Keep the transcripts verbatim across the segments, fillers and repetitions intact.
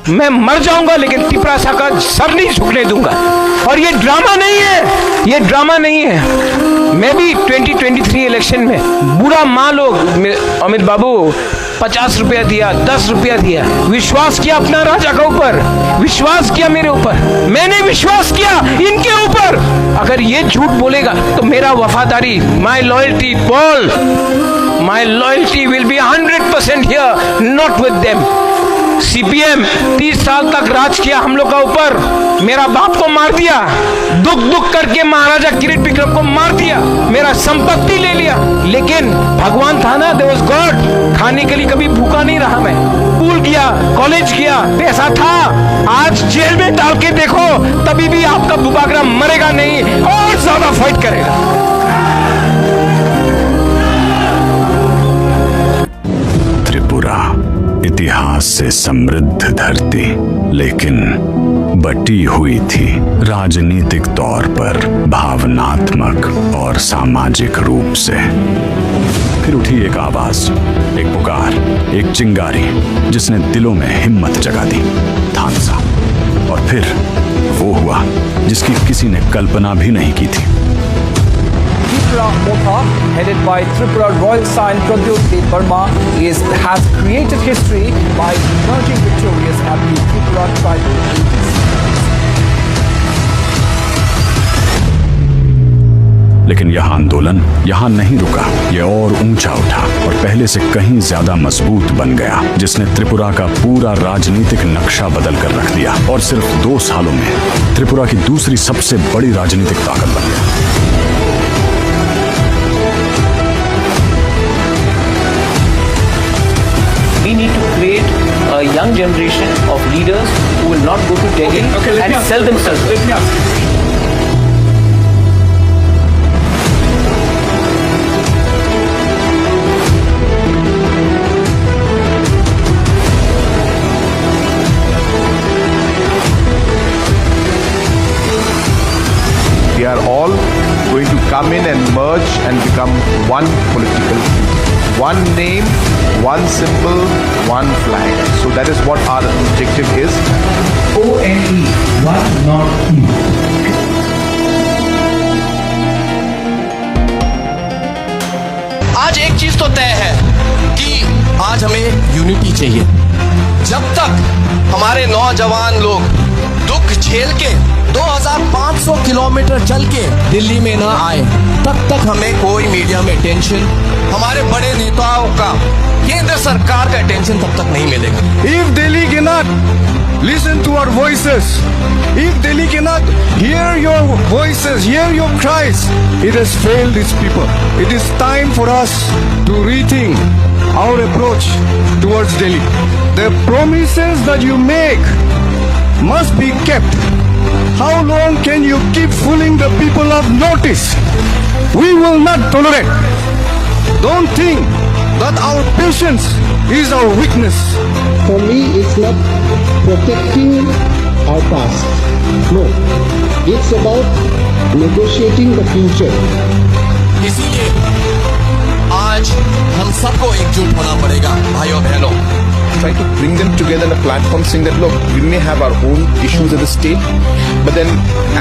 मैं मर जाऊंगा, लेकिन तिपरासा का सर नहीं झुकने दूंगा। और ये ड्रामा नहीं है, ये ड्रामा नहीं है। मैं भी ट्वेंटी ट्वेंटी थ्री इलेक्शन में बुरा मान लो, मे-, अमित बाबू, पचास रुपया दिया, दस रुपया दिया, विश्वास किया अपना राजा के ऊपर, विश्वास किया मेरे ऊपर, मैंने विश्वास किया इनके ऊपर। अगर ये झूठ बोलेगा तो मेरा वफादारी, my loyalty, Paul, my loyalty will be hundred percent here, not with them. CPM तीस साल तक राज किया हम लोग का ऊपर, मेरा बाप को मार दिया, दुख दुख करके महाराजा किरीट विक्रम को मार दिया, मेरा संपत्ति ले लिया, लेकिन भगवान था ना, there was God, खाने के लिए कभी भूखा नहीं रहा मैं। स्कूल गया, कॉलेज गया, पैसा था। आज जेल में डाल के देखो, तभी भी आपका बुबागरा मरेगा नहीं, और ज्यादा फाइट करेगा। त्रिपुरा, इतिहास से समृद्ध धरती, लेकिन बटी हुई थी राजनीतिक तौर पर, भावनात्मक और सामाजिक रूप से। फिर उठी एक आवाज, एक पुकार, एक चिंगारी, जिसने दिलों में हिम्मत जगा दी। थानसा। और फिर वो हुआ जिसकी किसी ने कल्पना भी नहीं की थी। Tipra Motha, headed by Tripura Royal Saion Pradyot Debbarma, is, has created history by emerging victorious at the Tripura Tribal Ages. लेकिन यह आंदोलन यहां नहीं रुका, यह और ऊंचा उठा और पहले से कहीं ज्यादा मजबूत बन गया, जिसने त्रिपुरा का पूरा राजनीतिक नक्शा बदल कर रख दिया। और सिर्फ दो सालों में त्रिपुरा की दूसरी सबसे बड़ी राजनीतिक ताकत बन गया। We need to create a young generation of leaders who will not go to Delhi Okay, okay, let me and ask sell you. Themselves. Let me ask you. We are all going to come in and merge and become one political entity. One name, one symbol, one flag. So that is what our objective is. O N E, one North East. आज एक चीज तो तय है कि आज हमें यूनिटी चाहिए। जब तक हमारे नौजवान लोग दुख झेल के दो हज़ार पाँच सौ किलोमीटर चल के दिल्ली में ना आए, तब तक हमें कोई मीडिया में अटेंशन, हमारे बड़े नेताओं का, केंद्र सरकार का अटेंशन तब तक नहीं मिलेगा। If Delhi cannot listen to our voices, if Delhi cannot hear your voices, hear your cries, it has failed its people. It is time for us to rethink our approach towards Delhi. The promises that you make must be kept. How long can you keep fooling the people of Northeast? We will not tolerate. Don't think that our patience is our weakness. For me, it's not protecting our past. No, it's about negotiating the future. इसीलिए आज हम सबको एकजुट होना पड़ेगा, भाइयों बहनों। Try to bring them together in a platform, saying that, look, we may have our own issues at the state, but then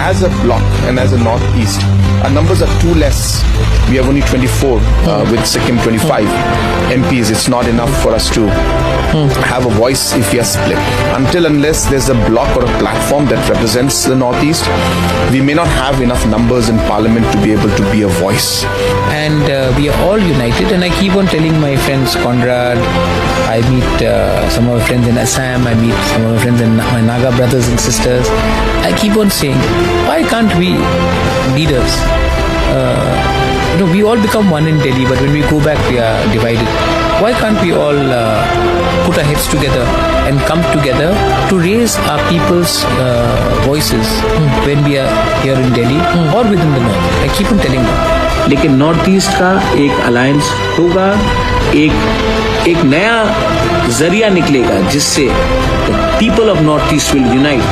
as a bloc and as a Northeast, our numbers are too less. We have only twenty-four, uh, with Sikkim twenty-five M Ps. It's not enough for us to have a voice if we are split. Until unless there's a bloc or a platform that represents the Northeast, we may not have enough numbers in parliament to be able to be a voice. And uh, we are all united, and I keep on telling my friends, Conrad, I meet uh, some of my friends in Assam, I meet some of my friends and my Naga brothers and sisters. I keep on saying, why can't we leaders, uh, you know, we all become one in Delhi, but when we go back, we are divided. Why can't we all uh, put our heads together and come together to raise our people's uh, voices when we are here in Delhi or within the north? I keep on telling them. लेकिन north east का एक अलायंस होगा, एक एक नया जरिया निकलेगा, जिससे the people of North East will unite.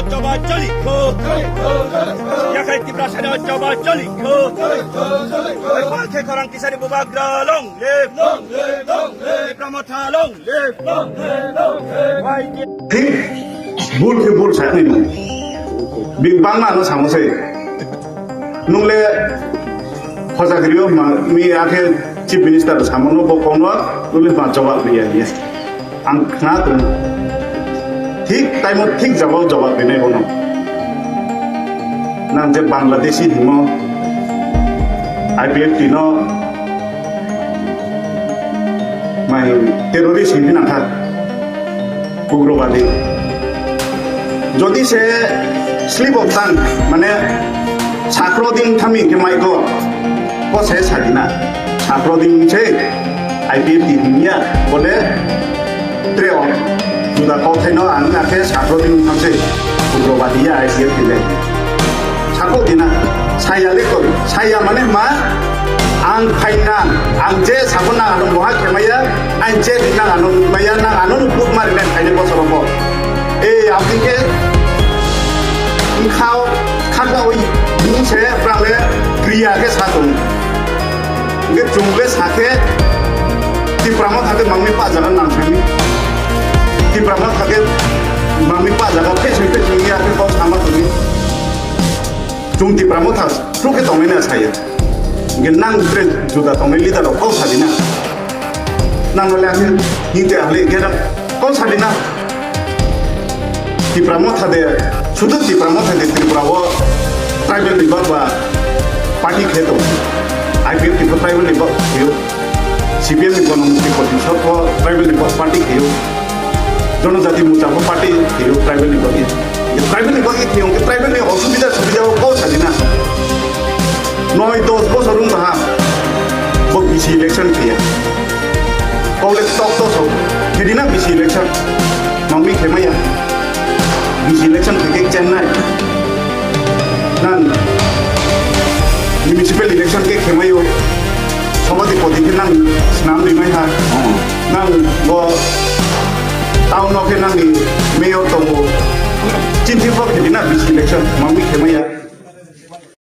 Choba choli kho. Yakhai Tiprasa no choba choli kho. Oi, palkhe khorang kisari bubagra long live. Tipra Motha long live. Thik, bul khe bul sakni no. Bini bangma no samo se. Nungle hoja grio ma mi akhe Chief Minister samono bo kono nungle ma jawab riya riya. Ang khna tongo. Thik time o thik jaga o jawab rinai bono. Nang je Bangladeshi himo, I P F T no mai terrorist hinwi nangkha, ugrobadi. Jodi se slip of tongue, mane sakro ding thami ke mai ko, ko se sadina. Sakro ding se I P F T himya, bole tre o. Juda kok thaino ang akhe sakro ding thang se, ugrobadi ya I P F T le. Sako dina, saya le koi, saya mane ma, ang phaina, ang je sabo na ano moha khemaya, ang je dina ano maya, na ano nuk mari na khaine bosoro bo. E, abdi ke, khao, khaka oi, bung se, prang le, kriya ke satung. Hingke chwng le sakhe Tipra Motha khe mangni pa jaga nang simi. Tipra Motha khe mangni pa jaga pheswi pheswi ya khe kok sama tumi. Chwng Tipra Motha sukhe tongnai na saya. Hingke nang tre juda tongnai leader rok kok sadi na. Nang le hingte hale hingke kok sadi na. Tipra Motha de, sudu Tipra Motha de Tripura o tribal ni bak ba party khe to. I P F T ko tribal ni bak khe yo. C P M ni Gana Mukti Mocha ko tribal ni bak party khe yo. Janajati Morcha ko party khe yo tribal ni bak. Ye tribal ni bak khe yo, tribal ni osubida subida ko sadi na. Noi dos bosor wng baha, bo B C election khe ya. Kok le tok tok so, khe di na B C election. Mangmi khe maya. B C election khe khe Chennai. Nan municipal election khe khe mayo. Somati poti khe nang snam ri mai ha. Nang bo town o khe nang ni mayor tongo. Chinti pho khe di na B C election. Mangmi khe maya.